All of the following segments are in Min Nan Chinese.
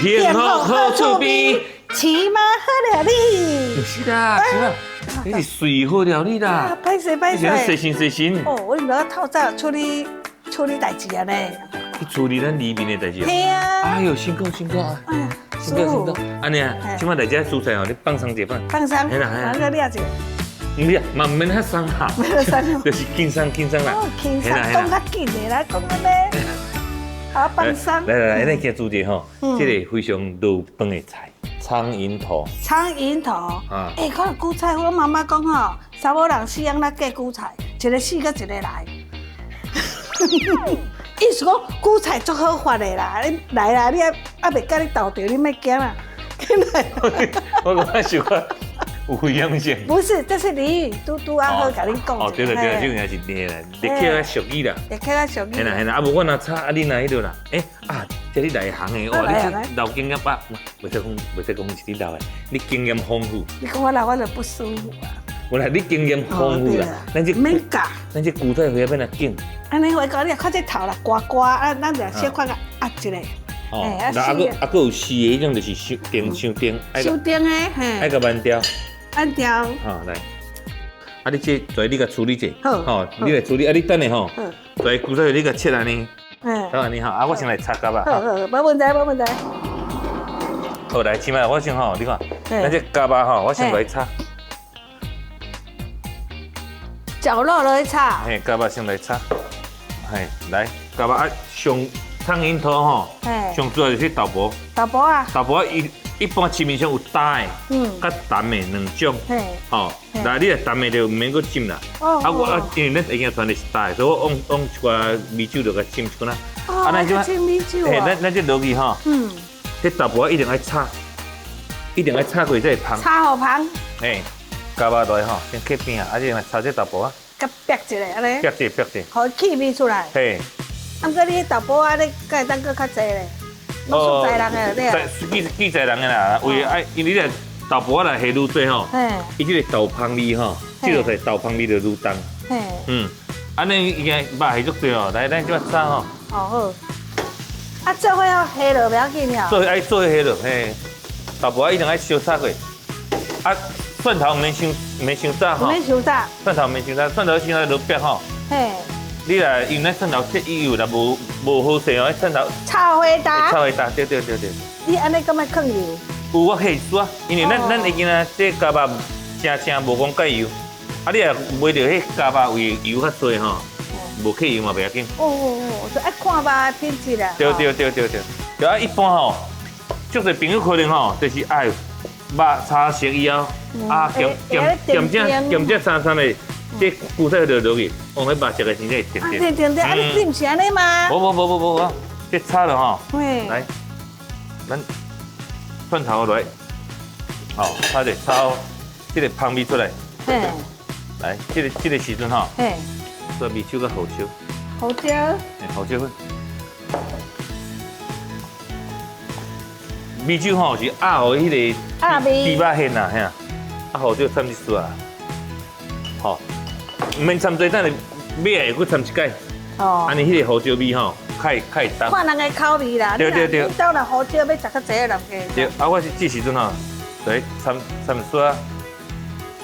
幸福好厝邊，飼媽好料理。毋是啦，飼媽，你是水好料理啦。歹勢歹勢。細心細心。哦，我毋知透早處理處理代誌啊呢。去處理咱裡面的代誌。係啊。哎喲，辛苦辛苦啊！哎呀，辛苦辛苦。按呢啊，這擺來這蔬菜哦，你放鬆者放。放鬆。嘿啦嘿啦。那個掠者。毋是，嘛毋免遐鬆哈。免鬆。就是輕鬆輕鬆啦。哦，輕鬆，講較緊的啦，講按呢。好放鬆。來來來，咱今煮者吼，這個非常落飯的菜，蒼蠅頭。蒼蠅頭。啊。欸，看韭菜，我媽媽講吼，查某人死養咧割韭菜，一个死閣一个來。意思講韭菜足好發的啦，你來啦，你猶猶未佮你鬥著，你莫驚啦。來。我感覺小可有危險性。不是，這是俚語，拄拄仔好共你講。哦，對了對了，這個是對啦，立刻較俗語啦。立刻較俗語。嘿啦嘿啦，啊無我若炒，啊你若彼落啦，欸啊，這你內行的，哇，你這老經驗啊，袂使講袂使講是你老的，你經驗豐富。你講我老我就不舒服啊。無啦，你經驗豐富啦，咱這免教，咱這韭菜花欲按怎揀？按呢話講，你看這頭啦，刮刮啊，咱就小可共壓一下。哦，那啊閣啊閣有絲的彼種，就是傷甜傷甜，傷甜的，嘿，愛共挽掉，挽掉。好來，啊你這跩你共處理者，好，吼，你來處理，啊你等下吼，跩韭菜你共切按呢，好按呢吼，啊我先來插蛤仔。好好，無問題，無問題。好來，這擺我先吼，你看，咱這蛤仔吼，我先來插。絞肉落去炒。嘿，蛤仔先來炒。嘿，來，蛤仔啊上。蒼蠅頭吼，上主要就是豆腐。豆腐啊。豆腐一一般市面上有焦的，佮澹的兩種。吼，來你若澹的就毋免閣浸啦。啊我啊，因為咱下鏡傳的是焦的，所以我用用一寡米酒就共浸一寡啦。哦，啊，浸米酒啊。嘿，咱咱這落去吼，這豆腐一定愛炒，一定愛炒過才會芳。炒予芳。嘿，蛤仔落去吼，先切片啊，啊，這來炒這豆腐啊。佮煏一下按呢。煏者煏者。予氣味出來。嘿。啊，毋過你豆腐仔，你敢會當閣較濟咧？攏出在人的對啊。記記在人的啦，為愛因為你若豆腐仔若下愈濟吼，伊這個豆香味吼，這個豆香味就愈重。嗯，按呢應該肉下足濟哦，來咱這擺炒吼。哦好。啊，做伙要下落袂要緊了。做伙愛做伙下落，嘿，豆腐仔一定愛燒炒過。啊，蒜頭毋免傷毋免傷炸吼。毋免傷炸。蒜頭毋免傷炸，蒜頭傷炸落煏吼。嘿。你若用咱蒜頭切以後，若無無好勢哦，蒜頭炒花焦。炒花焦，對對對對。你按呢敢愛囥油？有我下一撮，因為咱咱會記啊，這蛤肉誠正無講蓋油，啊你若賣著彼蛤肉位油較濟吼，無去油嘛袂要緊。哦哦哦，就愛看肉的品質啦。對對對對對，對啊，一般吼，足濟朋友可能吼，就是愛肉炒熟以後，啊鹹鹹鹹這鹹這三三的。這韭菜就落去，往彼肉食的時陣會甜甜。甜甜甜，啊你你毋是按呢嗎？無無無無無無，這炒了吼。來，咱蒜頭落來，好，炒者炒，這个香味出來。來，這个這个時陣吼。做米酒佮胡椒。胡椒。胡椒粉。米酒吼是壓予彼个豬肉芡啦，嘿啊，啊胡椒摻一撮啊。吼，毋免摻濟，等下尾會閣摻一擺。哦。按呢彼個胡椒味吼，較會較會重。看人的口味啦。對對對。你兜若胡椒欲食較濟的人加。對，啊，我是這時陣吼，來摻摻一撮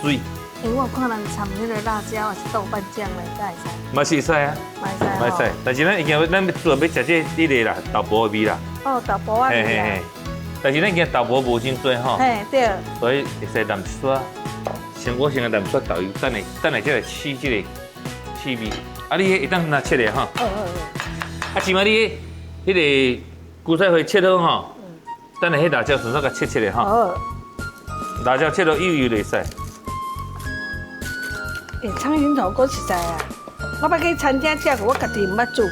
水。欸，我有看人摻彼個辣椒，還是豆瓣醬咧，敢會使？嘛是會使啊。嘛會使。嘛會使，但是咱一定咱欲主要欲食這彼个啦，豆腐的味啦。哦，豆腐仔味啦。嘿嘿嘿。但是咱驚豆腐無真濟吼。嘿，對。所以會使淋一撮。先我先來淋撮豆油，等下等下才來試這個試味。啊，你彼會當若切咧吼。好好好。啊，這擺你彼个韭菜花切好吼，等下彼辣椒順手共切切咧吼。好。辣椒切落幼幼就會使。欸，蒼蠅頭講實在啊，我捌去餐廳食過，我家己毋捌煮過。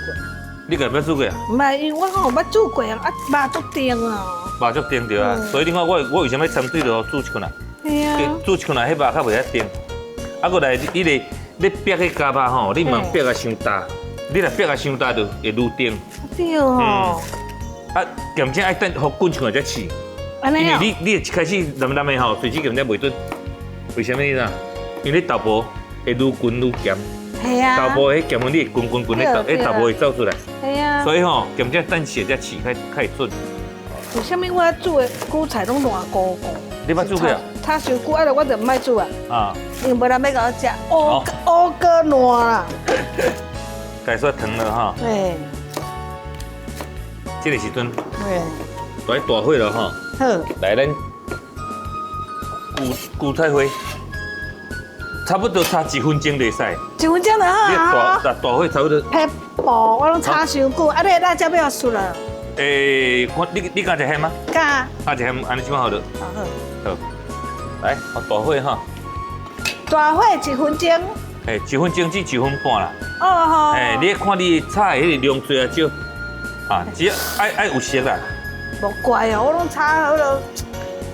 你家己捌煮過啊？毋捌，因為我講有捌煮過啊，啊肉足甜啊。肉足甜對啊，所以你看我我為啥物摻水落煮一罐啊？煮一罐啊，彼肉較袂遐甜。啊，閣來，你咧你煏彼蛤肉吼，你毋通煏啊傷焦，你若煏啊傷焦就會愈甜。對哦。啊，兼且愛等予滾一罐才試。按呢。因為你你一開始淋淋的吼，水質兼且袂準。為啥物你知？因為你豆腐會愈滾愈鹹。係啊。豆腐彼鹹分你會滾滾滾，彼豆彼豆腐會走出來。係啊。所以吼，兼且等熟才試較較會準。為啥物我煮的韭菜攏爛糊糊？你捌煮過啊？炒傷久，啊，我就毋愛煮啊。因為無人欲共我食，烏烏哥爛啦。該說糖了哈。對。這個時陣。來大火了哈。好。來，咱韭韭菜花，差不多炒一分鐘就會使。一分鐘就好啊。你大大大火差不多。撇步，我攏炒傷久，啊，你辣椒欲予媠了。我你敢食鹹嗎？敢。敢食鹹，按呢這款好了。好。好。來，我大火哈。大火一分鐘。一分鐘至一分半啦。哦好。你看你炒的彼個量濟啊少，啊，只要愛愛有色啦。無怪哦，我攏炒好了，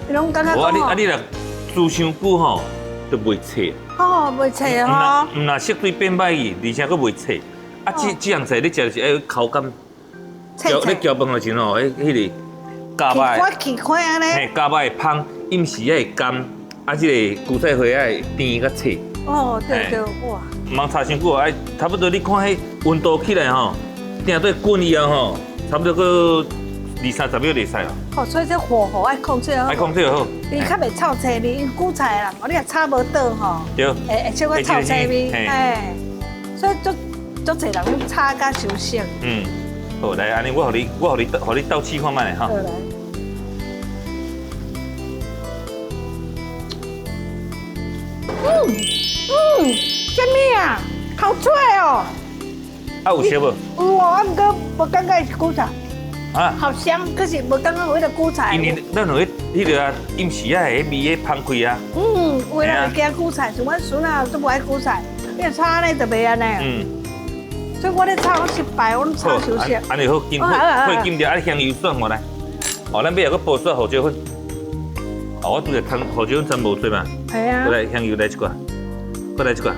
伊攏感覺講。啊你啊你若煮傷久吼，就袂脆。哦，袂脆吼。毋若色水變歹去，而且閣袂脆。啊，這這樣菜你食就是愛口感。脆你嚼飯的時陣吼，彼彼個夾肉。起起開按呢。嘿，夾肉會芳，毋是愛甘，啊，這個韭菜花愛甜佮脆。哦，對對，哇！毋通炒傷久，愛差不多你看彼溫度起來吼，定對滾以後吼，差不多閣二三十秒就會使咯。哦，所以這火候愛控制好。愛控制好。伊較袂臭腥味，因為韭菜啦，你若炒無倒吼，對，會小可臭腥味，嘿，所以足足濟人攏炒甲傷熟。嗯，好，來，按呢我予你，我予你，予你鬥試看覓哈。好來。嗯，啥物啊？好脆哦！啊，有熟無？有哦，啊，毋過無感覺是韭菜。啊。好香，可是無感覺有彼個韭菜。因為咱有彼彼個啊，陰時啊，彼味彼芳開啊。嗯，有的人會驚韭菜，像阮孫仔都無愛韭菜，你若炒按呢就袂按呢。嗯。所以我咧炒攏失敗，我攏炒傷熟。按呢好，緊火緊著，啊香油蒜落來。哦，咱尾後閣煲撮胡椒粉。哦，我拄則摻胡椒粉摻無濟嘛。係啊。閣來香油來一寡，閣來一寡，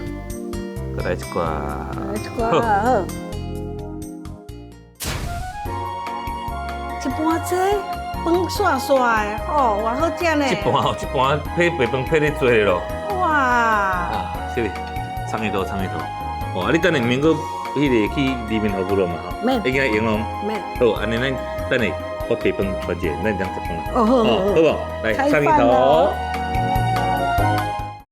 閣來一寡。來一寡好。一盤這飯煞煞的，哦，偌好食呢。這盤哦，這盤配白飯配咧濟的咯。哇！啊，這個藏一頭，藏一頭。哦，啊，你等下免閣彼個去裡面服務了嘛？吼，免。應該用哦。免。好，按呢咱等下我提飯傳一下，咱這樣食飯。哦，好，好，好無？來，藏一頭。